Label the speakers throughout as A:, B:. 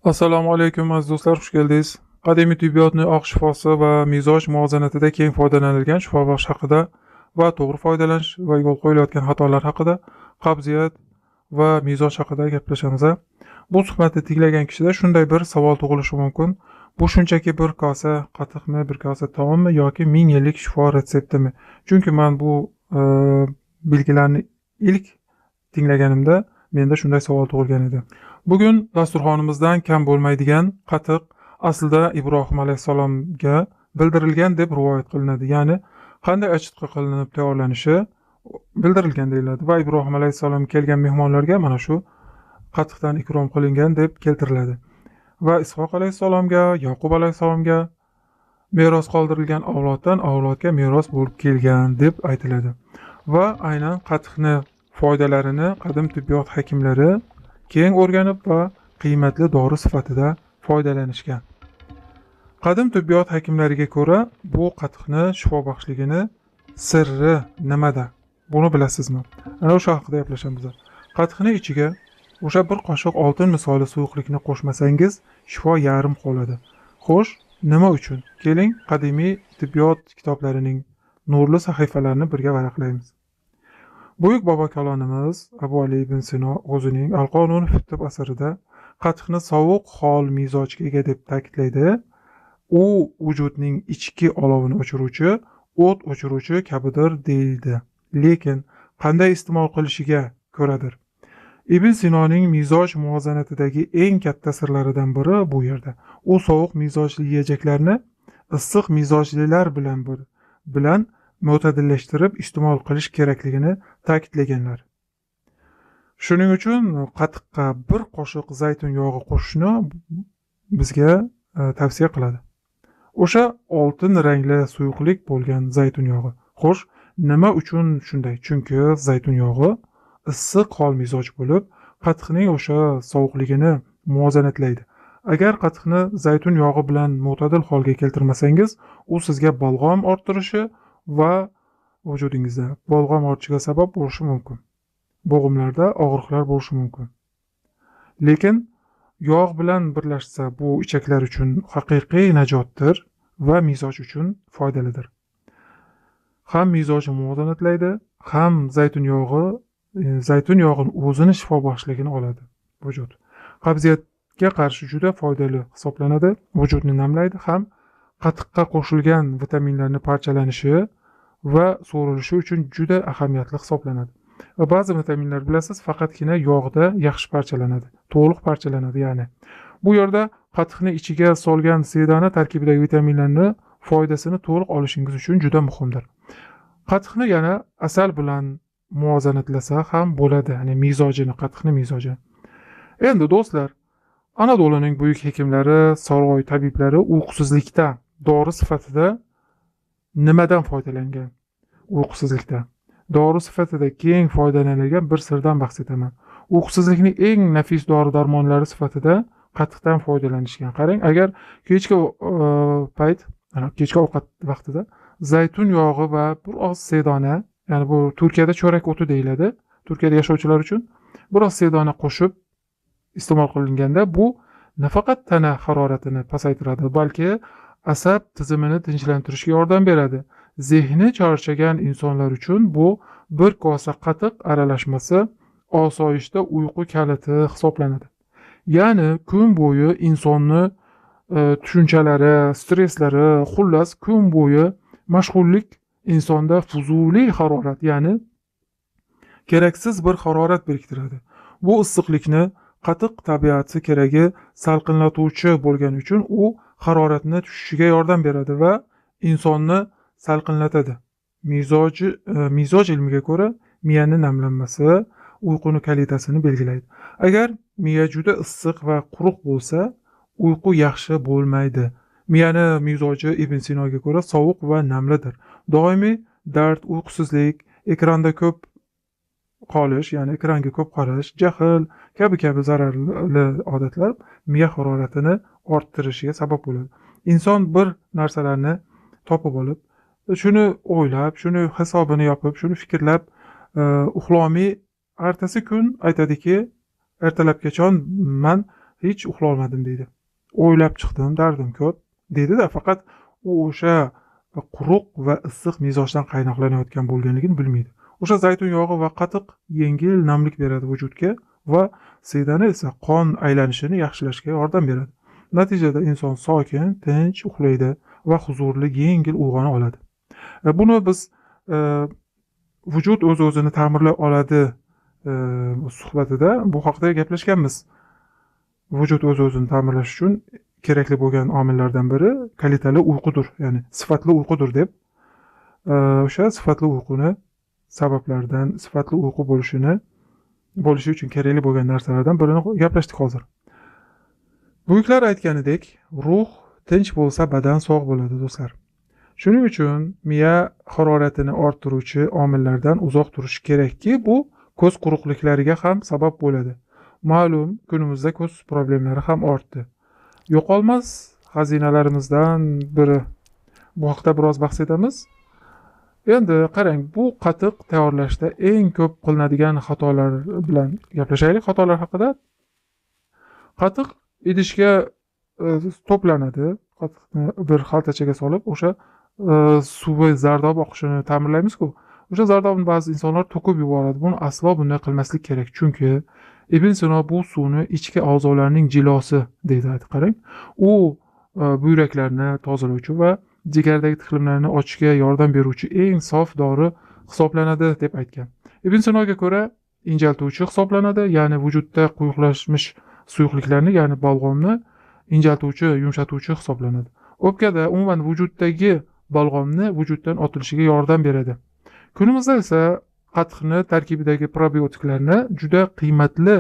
A: Assalomu alaykum, aziz do'stlar, xush keldingiz. Qadimiy tibbiyotning oq shifosi va mezoj muvozanatida keng foydalanilgan shifobaxsh haqida va to'g'ri foydalanish va yo'l qo'yilayotgan xatolar haqida, qabziyat va mezoj haqida gaplashamiz. Bu suhbatni tinglagan kishida shunday bir savol tug'ilishi mumkin. Bu shunchaki bir kosa qatiqmi, bir kosa taommi yoki ming yillik shifo retseptimi? Chunki men bu belgilarni ilk tinglaganimda menda shunday savol tug'ilgan edi. Bugun dasturxonimizdan kam bo'lmaydigan qatiq aslida Ibrohim alayhissalomga bildirilgan deb rivoyat qilinadi. Ya'ni qanday achitqi qilinib tayyorlanishi bildirilgan deyiladi va Ibrohim alayhissalom kelgan mehmonlarga mana shu qatiqdan ikrom qilingan deb keltiriladi. Va Ishoq alayhissalomga, Yoqub alayhissalomga meros qoldirilgan, avloddan avlodga meros bo'lib kelgan deb aytiladi. Va aynan qatiqni foydalarini qadim tibbiyot hakimlari keng o'rganib va qiymatli dori sifatida foydalanishgan. Qadim tibbiyot hakimlariga ko'ra bu qatiqni shifobaxshligini sirri nimada? Buni bilasizmi? Ana o'sha haqida gaplashamiz. Qatiqni ichiga o'sha bir qoshiq oltin misoli suyuqlikni qo'shmasangiz, shifo yarim qoladi. Xo'sh, nima uchun? Keling, qadimiy tibbiyot kitoblarining nurli sahifalarini birga varaqlaymiz. Buyuk bobo kalonimiz Abu Ali ibn Sino o'zining Al-Qonun fi tib asarida qatiqni sovuq hol mizojga ega deb ta'kidlaydi. U vujudning ichki olovini o'chiruvchi, o't o'chiruvchi kabidir deydi. Lekin qanday iste'mol qilishiga ko'radir. Ibn Sinoning mizoj muvozanatidagi eng katta sirlaridan biri bu yerda. U sovuq mizojli yeyajaklarni issiq mizojlilar bilan mo'tadillashtirib iste'mol qilish kerakligini ta'kidlaganlar. Shuning uchun qatiqqa bir qoshiq zaytun yog'i qo'shishni bizga tavsiya qiladi. O'sha oltin rangli suyuqlik bo'lgan zaytun yog'i. Xo'sh, nima uchun shunday? Chunki zaytun yog'i issiq hol mizoj bo'lib, qatiqning o'sha sovuqligini muvozanatlaydi. Agar qatiqni zaytun yog'i bilan mo'tadil holga keltirmasangiz, u sizga balg'om orttirishi va vujudingizda balg'om ortishiga sabab bo'lishi mumkin. Bo'g'imlarda og'riqlar bo'lishi mumkin. Lekin yog' bilan birlashsa, bu ichaklar uchun haqiqiy najotdir va mizoj uchun foydalidir. Ham mizojni muvozanatlaydi, ham zaytun yog'ini o'zini shifobaxshligini oladi vujud. Qabziyatga qarshi juda foydali hisoblanadi, vujudni namlaydi, ham qatiqqa qo'shilgan vitaminlarni parchalanishi va so'rilishi uchun juda ahamiyatli hisoblanadi. Va ba'zi vitaminlar, bilasiz, faqatgina yog'da yaxshi parchalanadi, to'liq parchalanadi. Ya'ni bu yerda qatiqni ichiga solgan sedana tarkibidagi vitaminlarni foydasini to'liq olishingiz uchun juda muhimdir. Qatiqni yana asal bilan muvozanatlasa ham bo'ladi, ya'ni mizojini, qatiqni mizoji. Endi do'stlar, Anadoluning buyuk hekimlari, saroy tabiblari uyqusizlikda dori sifatida nimadan foydalangan? Uyqusizlikda dori sifatida keng foydalanilgan bir sirdan bahs etaman. Uyqusizlikning eng nafis dori-darmonlari sifatida qatiqdan foydalanishgan. Qarang, agar kechki payt, kechki ovqat vaqtida zaytun yog'i va bir oz sedona, ya'ni bu Turkiyada cho'rak o'ti deyiladi, Turkiyada yashovchilar uchun biroz sedona qo'shib iste'mol qilinganda bu nafaqat tana haroratini pasaytiradi, balki asab tizimini tinchlantirishga yordam beradi. Zehni charchagan insonlar uchun bu bir kosa qatiq aralashmasi osoyishta uyqu kaliti hisoblanadi. Ya'ni kun bo'yi insonni tushunchalari, stresslari, xullas kun bo'yi mashg'ullik insonda fuzuliy harorat, ya'ni keraksiz bir harorat biriktiradi. Bu issiqlikni qatiq tabiati keragi salqinlatuvchi bo'lgani uchun u haroratni tushishiga yordam beradi va insonni salqinlatadi. Mizoj ilmiga ko'ra miyani namlanmasi uyquni kalitasini belgilaydi. Agar miya juda issiq va quruq bo'lsa, uyqu yaxshi bo'lmaydi. Miyani mizoji Ibn Sinoga ko'ra sovuq va namlidir. Doimiy dard, uyqusizlik, ekranda ko'p qolish, ya'ni ekranga ko'p qarash, jahl kabi zararli odatlar miya haroratini orttirishiga sabab bo'ladi. Inson bir narsalarni topib olib, shuni o'ylab, shuni hisobini yopib, shuni fikrlab, uxlolmay ertasi kun aytadiki, ertalabgacha man Hech uxlolmadim deydi. O'ylab chiqdim, dardim ko'p deydi-da, faqat u o'sha quruq va issiq mizojdan qaynoqlanayotgan bo'lganligini bilmaydi. O'sha zaytun yog'i va qatiq yengil namlik beradi vujudga va sedana esa qon aylanishini yaxshilashga yordam beradi. Natijada inson sokin, tinch uxlaydi va huzurli, yengil uyg'ona oladi. Buni biz vujud o'z-o'zini ta'mirlay oladi suhbatida bu haqida gaplashganmiz. Vujud o'z-o'zini ta'mirlash uchun kerakli bo'lgan omillardan biri kalitali uyqudir, ya'ni sifatli uyqudir deb. O'sha sifatli uyquni sabablaridan, sifatli uyqu bo'lishi uchun kerakli bo'lgan narsalardan birini gaplashdik hozir. Buyuklar aytganidek, ruh tinch bo'lsa badan sog' bo'ladi do'stlar. Shuning uchun miya haroratini orttiruvchi omillardan uzoq turish kerakki, bu ko'z quruqliklariga ham sabab bo'ladi. Ma'lum, kunimizda ko'z problemlari ham ortdi. Yo'qolmas xazinalarimizdan biri. Bu haqda biroz bahs etamiz. Endi qarang, bu qatiq tayyorlashda eng ko'p qilinadigan xatolar bilan gaplashaylik. Xatolar haqida. Qatiq idishga to'planadi. Qatiqni bir xaltachaga solib, o'sha suvi zardob oqishini ta'minlaymiz-ku. O'sha zardobni ba'zi insonlar to'kib yuboradi. Buni aslo bunday qilmaslik kerak, chunki Ibn Sino bu suvni ichki a'zolarning jilosi deydi. Qarang, u buyraklarni tozalovchi va jigardagi tiqilimlarni ochishga yordam beruvchi eng sof dori hisoblanadi deb aytgan. Ibn Sinoga ko'ra injaltuvchi hisoblanadi, ya'ni vujudda quyuqlashmish suyuqliklarni, ya'ni balg'omni injaltuvchi, yumshatuvchi hisoblanadi. O'pkada, umuman vujuddagi balg'omni vujuddan otilishiga yordam beradi. Kunimizda esa qatiqni tarkibidagi probiotiklarni juda qiymatli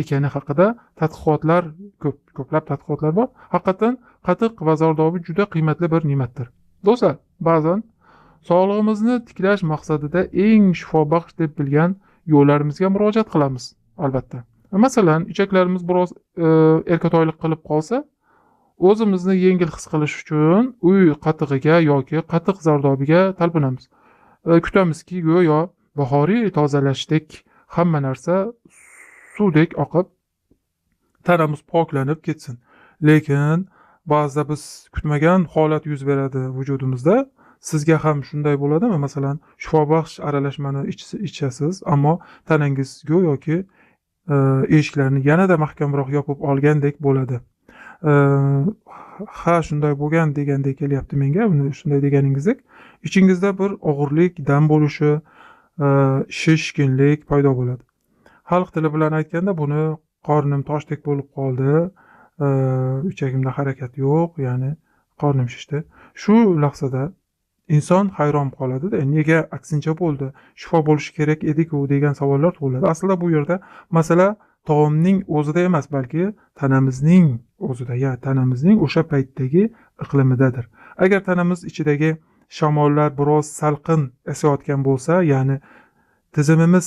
A: ekani haqida tadqiqotlar ko'p, ko'plab tadqiqotlar bor. Haqiqatan qatiq va zardobi juda qiymatli bir ne'matdir. Do'stlar, ba'zan sog'lig'imizni tiklash maqsadida eng shifobaxsh deb bilgan yo'llarimizga murojaat qilamiz, albatta. Masalan, ichaklarimiz biroz erkatoylik qilib qolsa, o'zimizni yengil his qilish uchun uy qatig'iga yoki qatiq zardobiga talpinamiz. Kutamizki, go'yo bahoriy tozalashdek hamma narsa suvdek oqib, tanamiz poklanib ketsin. Lekin ba'zida biz kutmagan holat yuz beradi vujudimizda. Sizga ham shunday bo'ladimi? Masalan, shifobaxsh aralashmani ichasiz, ammo tanangiz go'yoki eshiklarni yanada mahkamroq yopib olgandek bo'ladi. Ha, shunday bo'lgan degandek kelyapti menga, buni shunday deganingizdek, ichingizda bir og'irlik, dam bo'lishi, shishkinlik paydo bo'ladi. Xalq tili bilan aytganda buni qornim toshdek bo'lib qoldi, ichagimda harakat yo'q, ya'ni qornim shishdi. Shu lahzada inson hayron qoladi-da, nega aksincha bo'ldi, shifo bo'lishi kerak edi-ku degan savollar tug'iladi. Aslida bu yerda masala taomning o'zida emas, balki tanamizning o'zida, ya'ni tanamizning o'sha paytdagi iqlimidadir. Agar tanamiz ichidagi shamollar biroz salqin esayotgan bo'lsa, ya'ni tizimimiz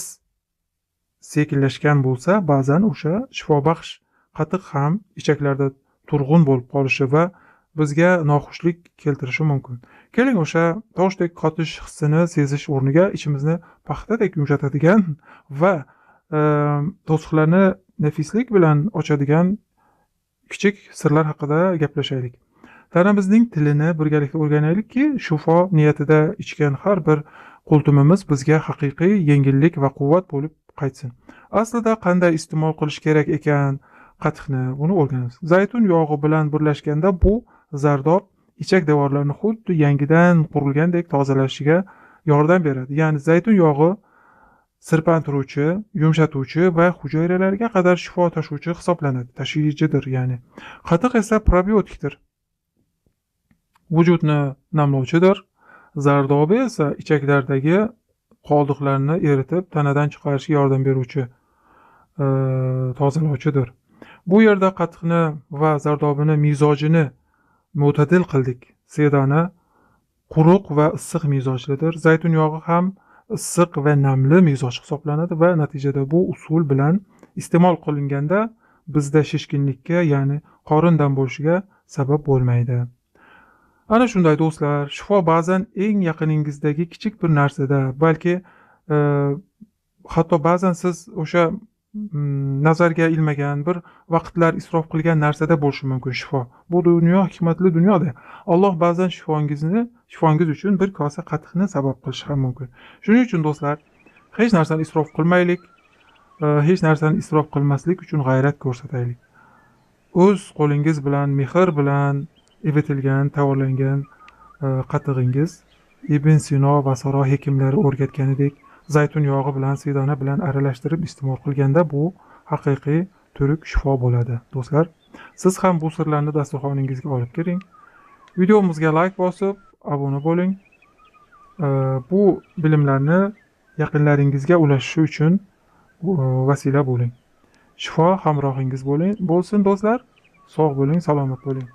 A: sekinlashgan bo'lsa, ba'zan o'sha shifobaxsh qatiq ham ichaklarda turg'un bo'lib qolishi va bizga noxushlik keltirishi mumkin. Keling, o'sha toshdek qotish hissini sezish o'rniga ichimizni paxtadek yumshatadigan va to'siqlarni nafislik bilan ochadigan kichik sirlar haqida gaplashaylik. Tanamizning tilini birgalikda o'rganaylikki, shifo niyatida ichgan har bir qultumimiz bizga haqiqiy yengillik va quvvat bo'lib qaytsin. Aslida qanday iste'mol qilish kerak ekan qatiqni, buni o'rganamiz. Zaytun yog'i bilan birlashganda bu zardob ichak devorlarini xuddi yangidan qurilgandek tozalashiga yordam beradi. Ya'ni zaytun yog'i sirpantiruvchi, yumshatuvchi va hujayralarga qadar shifo tashuvchi hisoblanadi, tashiychidir ya'ni. Qatiq esa probiotikdir. Vujudni namlovchidir. Zardobi esa ichaklardagi qoldiqlarni eritib tanadan chiqarishga yordam beruvchi, tozalovchidir. Bu yerda qatiqni va zardobini mizojini mo'tadil qildik. Sedana quruq va issiq mizojlidir. Zaytun yog'i ham issiq va namli mizoj hisoblanadi va natijada bu usul bilan iste'mol qilinganda bizda shishkinlikka, ya'ni qorin dam bo'lishiga sabab bo'lmaydi. Ana shunday do'stlar, shifo ba'zan eng yaqiningizdagi kichik bir narsada, balki hatto ba'zan siz o'sha nazarga ilmagan, bir vaqtlar isrof qilgan narsada bo'lishi mumkin shifo. Bu dunyo hikmatli dunyoda. Alloh ba'zan shifongiz uchun bir kosa qatiqni sabab qilishi ham mumkin. Shuning uchun do'stlar, hech narsani isrof qilmaylik, hech narsani isrof qilmaslik uchun g'ayrat ko'rsataylik. O'z qo'lingiz bilan, mehr bilan evitilgan, tayyorlangan qatig'ingiz Ibn Sino va Saro hekimlari o'rgatganidek zaytun yog'i bilan, sidona bilan aralashtirib iste'mol qilganda bu haqiqiy turuk shifo bo'ladi. Do'stlar, siz ham bu sirlarni dasturxoningizga olib kiring. Videomizga like bosib, obuna bo'ling. Bu bilimlarni yaqinlaringizga ulashishi uchun vasila bo'ling. Shifo hamrohingiz bo'lsin do'stlar. Sog' bo'ling, salomat bo'ling.